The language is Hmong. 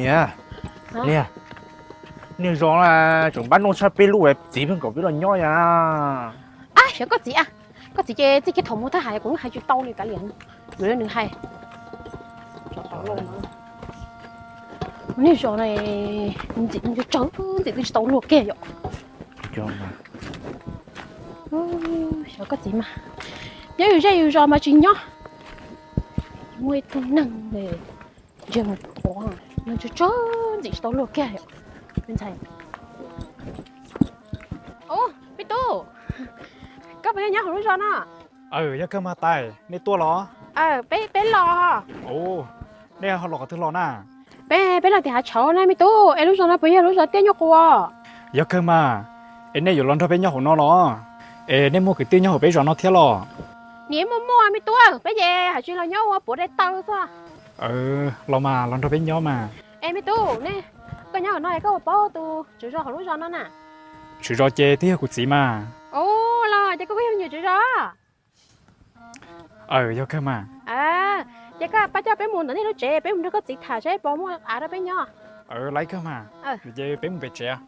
Niam, niam, niag zos na, tseem npab noj tshaj peb lub, txiv pheej kom peb los nyob ya. Ab, xyov koj txiv a, koj txiv ces txij kiag thaum mus thab ham kuv yeej hais tsis tau nws kav liam, yuav nws hais. Niag zos na, ntxim tsawg ntxim twb tsis tau luag kiag yom. Xyov koj txiv mas, nyob yus zej yus zos mas tsis nyob. Muaj ib tug neeg ntsia mus thuav, nws tsawg tsawg ntxim tsis tau luag kiag yom. Me ntxhais, ub, me tub, koj puas yog nyob hauv lub zos no? Aw, yog kawg mas tais, nej tuaj los? Aw, peb, peb los. Ub, nej ho los qhov twg los na? Peb, peb los tim hav tshauv na me tub, es lub zos no puas yog lub zos Tiaj Nyuj Qus? Yog kawg mas, es nej yuav los nrog peb nyob hauv no los? Es nej muaj kwv tij nyob hauv peb zos no thiab los? Nim muaj muaj me tub, peb ces hais tsis los nyob ua puav dai taw xwb. Los mas, los nrog peb nyob mas. Es me tub, nej, koj nyob hauv no es koj puas paub tus tswv zos hauv lub zos no na? Tswv zos ces twb yog kuv txiv mas. Ub, los ces koj kuj yog me nyuam tswv zos. Aw, yog kawg mas. Ces koj pab coj peb mus ntawm nej lub tsev, peb mus nrog koj txiv tham seb puas muaj av rau peb nyob. Aw, laib kawg mas. Ces peb mus pem tsev.